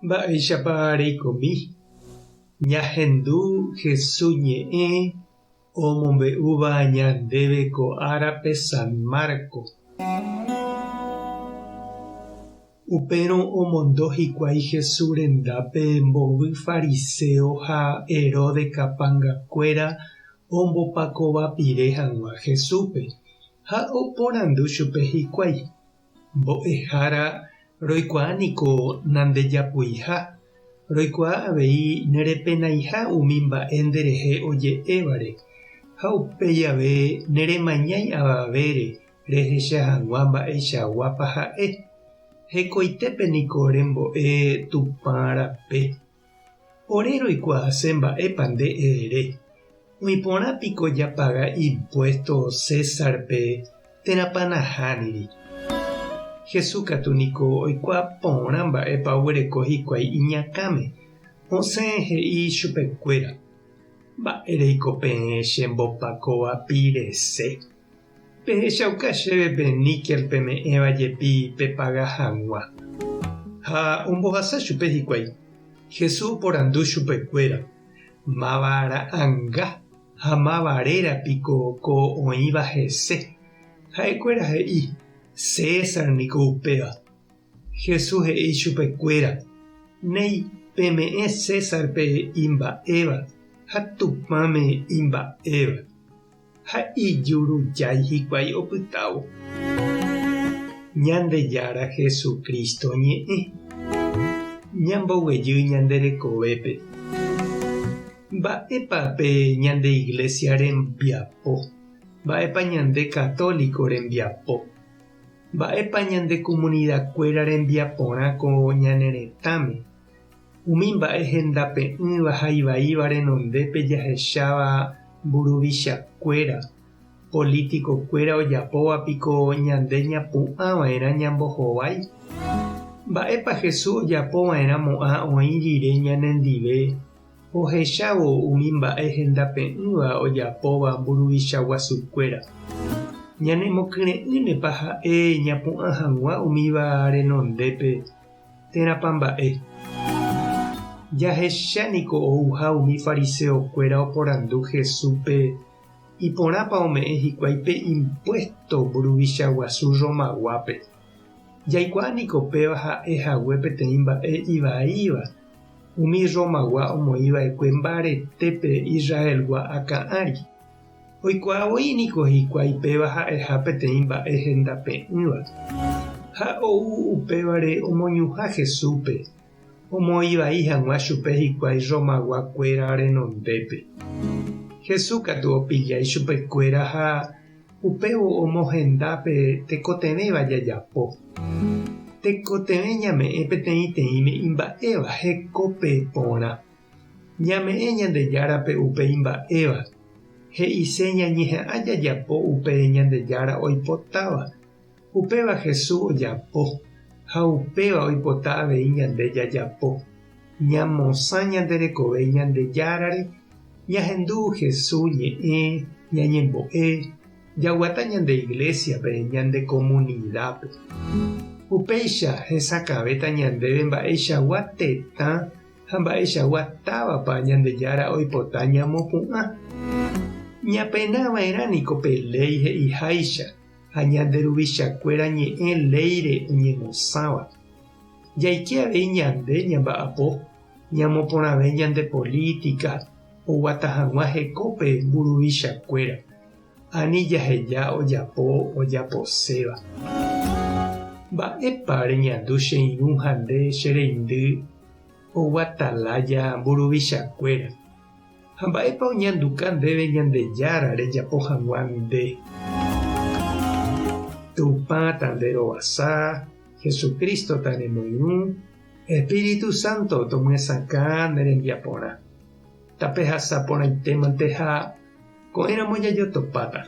Mba'éichapa reikomi? Ñahendu Jesús ñe'ẽ omombe'úva ñandéve ko árape San Marcos. Upérõ omondo hikuái Jesús rendápe mbovy fariseo ha Herodes kapangakuéra ombopakovapire hag̃ua Jesúspe, ha oporandu chupe hikuái, Mbo'ehára, roikuaa niko nandejapuiha, roikuaa avei nerepenaiha umi mba'e nderehe oje'évare, ha upéi ave neremañái avavére rehecha hag̃ua mba'eichaguápa ha'e. Hekoitépe niko rembo'e Tupã rape. Ore roikuaase mba'épa nde ere. Oĩ porã piko japaga impuésto Césarpe térãpa nahániri? Jesús katu niko oikuaa porã mba'épa oguereko hikuái iñakãme, osẽ he'i chupekuéra, Mba'éreiko peẽ chembopakova pirese? Pehechauka chéve pe níkel peme'ẽva jepi pepaga hag̃ua. Ha ombohasa chupe hikuái. Jesús oporandu chupekuéra, Máva ra'anga ha máva réra piko ko oĩva hese? Ha'ekuéra he'i, César niko upéva. Jesús he'i chupekuéra, Néi, peme'ẽ Césarpe imba'éva ha Tupãme imba'éva. Ha ijurujái hikuái opytávo. Ñandejára Jesucristo ñe'ẽ. Ñamboguejy ñande rekovépe. Mba'épa pe ñande Iglesia rembiapo? Mba'épa ñande católico rembiapo? Mba'épa ñande comunidad-kuéra rembiaporã ko ñane retãme? Umi mba'e hendape'ỹva ha ivaíva renondépe jahecháva mburuvichakuéra, polítikokuéra ojapóva piko ñande ñapu'ãva'erã ñambohovái? Mba'épa Jesús ojapova'erãmo'ã oĩ rire ñanendive ohechávo umi mba'e hendape'ỹva ojapóva mburuvicha guasukuéra? Ñanemokyre'ỹnepa ha'e ñapu'ã hag̃ua umíva renondépe Térãpa mba'e? Jahecha niko ouha umi fariseokuéra oporandu Jesúspe iporãpa ome'ẽ hikuái pe impuésto mburuvicha guasu Romaguápe. Jaikuaa niko péva ha'e hague peteĩ mba'e ivaíva umi Romagua omoĩ va'ekue mbaretépe Israelgua akã ári. Oikuaa voi niko hikuái péva ha'eha peteĩ mba'e hendape'ỹva, ha ou upévare omoñuhã Jesúspe, omoĩ vai hag̃ua chupe hikuái Romagua kuéra renondépe. Jesús katu opilla ichupe kuéra ha upévo omohenda pe tekotevẽva jajapo. Tekotevẽ ñame'ẽ peteĩteĩme imba'éva hekópe porã. Ñame'ẽ Ñandejárape upe imba'éva, he'ise ñañeha'ã jajapo upe Ñandejára oipotáva. Upéva Jesús ojapo, ha upéva oipota avei ñande jajapo. Ñamosã ñande rekove Ñandejárare, ñahendu Jesús ñe'ẽ, ñañembo'e, jaguata ñande iglésiape, ñande komunidápe. Upéicha hesakãvéta ñandéve mba'eichagua tetã Ha mba'eichagua távapa Ñandejára oipota ñamopu'ã? Ñapena va'erã niko pe léi he'iháicha ha ñande ruvichakuéra ñe'ẽ léire oñemosãva. Jaike avei ñande ñamba'apo, ñamoporãve ñande polítika oguata hag̃ua hekópe mburuvichakuéra, ani jaheja ojapo ojaposéva. Mba'épa reñandu che irũ ha nde che reindy oguata lája mburuvichakuéra? Ha mba'épa oñanduka ndéve Ñandejára rejapo hag̃ua nde? Tupã ta nde rovasa, Jesucristo ta nemoirũ, Espíritu Santo tomyesakã ne rembiaporã. Tapehasa porãitémante ha Ko'ẽramo jajotopáta.